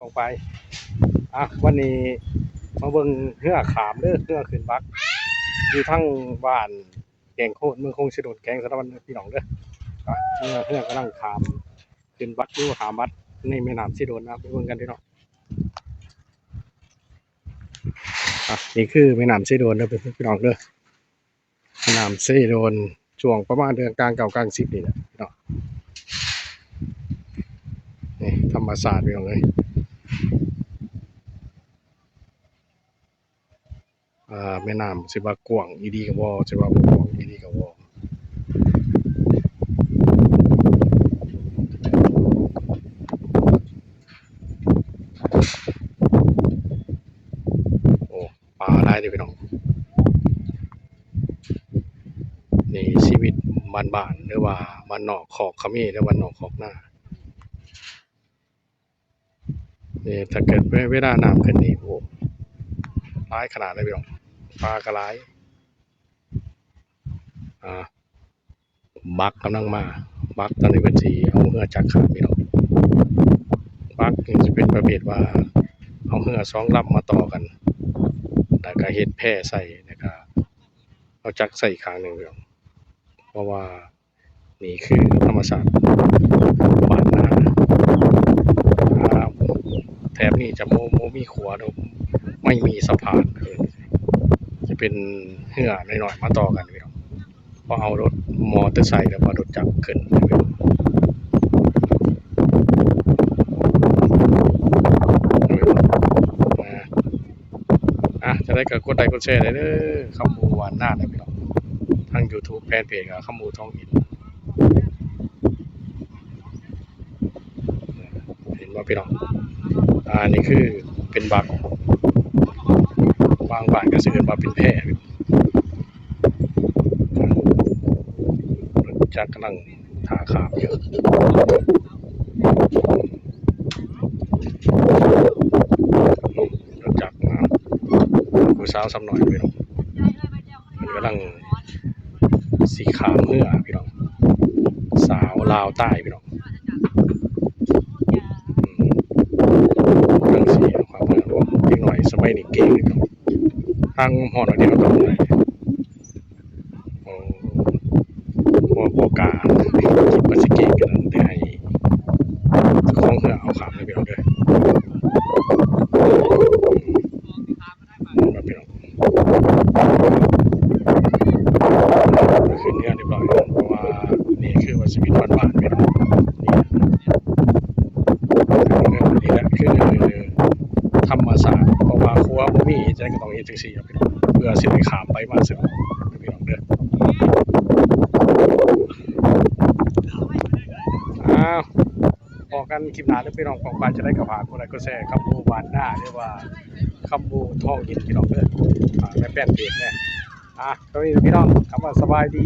ອອກໄປ. ອ່ະ ວັນນີ້ມາເບິ່ງເຮືອຂ້າມເດີ ເຮືອຂຶ້ນບັກ ຢູ່ທາງບ້ານແກ້ງໂຄນ ເມືອງຄົງເຊໂດນ ແຂວງສາລະວັນ ພີ່ນ້ອງເດີ. ອ່ະ ເຮືອ ເຮືອກຳລັງຂ້າມຂຶ້ນບັກ ຫຼືວ່າຂ້າມບັກໃນແມ່ນ້ຳເຊໂດນນະ ໄປເບິ່ງກັນເດີເນາະ. ອ່ະ ນີ້ຄືແມ່ນ້ຳເຊໂດນເດີ ພີ່ນ້ອງເດີ. ແມ່ນ້ຳເຊໂດນ ຊ່ວງປະມານເດືອນກາງເກົ້າກາງສິບນີ້ແຫຼະເນາະ. ນີ້ທຳມະຊາດພີ່ນ້ອງເອີຍ. ອ່າ ແມ່ນ້ຳຊິວ່າກວ້າງອີ່ຫຼີກໍບໍ່ ຊິວ່າບໍ່ກວ້າງອີ່ຫຼີກໍບໍ່. ໂອ້ ປາຫຼາຍເດີພີ່ນ້ອງ. ນີ້ຊີວິດບ້ານໆ ຫຼືວ່າບ້ານນອກຄອກຂະເມ ຫຼືບ້ານນອກຄອກນາ. ນີ້ຖ້າເກີດເວລານ້ຳຂຶ້ນນີ້ ໂອ້ ຫຼາຍຂະໜາດເລີຍພີ່ນ້ອງ ປາກໍຫຼາຍ. ອ່າ ບັກກຳລັງມາ ບັກຕອນນີ້ເພິ່ນຊິເອົາເຮືອຈັກຂ້າມພີ່ນ້ອງ. ບັກນີ້ຈະເປັນປະເພດວ່າເອົາເຮືອສອງລຳມາຕໍ່ກັນ ແລ້ວກໍເຮັດແພໃສ່ ແລ້ວກໍເອົາຈັກໃສ່ອີກຂ້າງໜຶ່ງພີ່ນ້ອງ. ເພາະວ່ານີ້ຄືທຳມະຊາດບ້ານນາ ອ່າ ແຖບນີ້ຈະບໍ່ ບໍ່ມີຂົວເນາະ ໄມ່ມີສະພານ ເອີ ຈະເປັນເຮືອນ້ອຍໆ ມາຕໍ່ກັນພີ່ນ້ອງ. ພໍເອົາລົດມໍເຕີໄຊ ແລ້ວກໍລົດຈັກຂຶ້ນ. ອ່າ ຈັ່ງໃດກໍກົດໄລກົດແຊໄດ້ເດີ ຄຳໝູ່ຫວານນາເດີພີ່ນ້ອງ. ທາງຢູທູບແຟນເພຈກໍຄຳໝູ່ທອງອິນ. ເຫັນບໍ່ພີ່ນ້ອງ? ອ່າ ນີ້ຄືເປັນບັກ ບາງບ້ານກໍຊິເອີ້ນວ່າເປັນແພ. ລົດຈັກກຳລັງຖ້າຂ້າມຢູ່ ລົດຈັກນະ ຜູ້ສາວສ່ຳນ້ອຍເພິ່ນ ເພິ່ນກຳລັງຊິຂ້າມເຮືອພີ່ນ້ອງ ສາວລາວໃຕ້ພີ່ນ້ອງ. ອືມ ກຳລັງຊິຂ້າມເຮືອ ເດັກນ້ອຍສະໄໝນີ້ເກັ່ງພີ່ນ້ອງ ທາງຮອດດຽວຕ້ອງ ໂອ້ ບໍ່ ບໍ່ກ້າ ຄິດວ່າຊິເກັ່ງຂະໜາດໃດ ໃຫ້ເຈົ້າຂອງເຮືອເອົາຂ້າມເດີພີ່ນ້ອງເດີ. ເຫັນບໍ່ພີ່ນ້ອງ? ຂຶ້ນເຮືອນຮຽບຮ້ອຍ ເພາະວ່ານີ້ຄືວ່າຊີວິດບ້ານໆ ພີ່ນ້ອງ. ນີ້ແຫຼະ ນີ້ແຫຼະຄືທຳມະຊາດ ເພາະວ່າຂົວບໍ່ມີ ເຮັດຈັ່ງໃດກໍຕ້ອງເຮັດຈັ່ງຊີ້ ເພື່ອຊິໄດ້ຂ້າມໄປມາສະດວກ ພີ່ນ້ອງເດີ. ອ້າວ ພໍ້ກັນຄລິບໜ້າເດີພີ່ນ້ອງ. ປ້ອງປາຍຈັ່ງໃດກໍຝາກກົດໄລກົດແຊ ຄຳໝູ່ບ້ານນາ ຫຼືວ່າຄຳໝູ່ທອງອິນ ພີ່ນ້ອງເດີ ຝາກໃນແຟນເພຈແດ່. ອ່າ ຕອນນີ້ພີ່ນ້ອງ ຄຳວ່າສະບາຍດີ.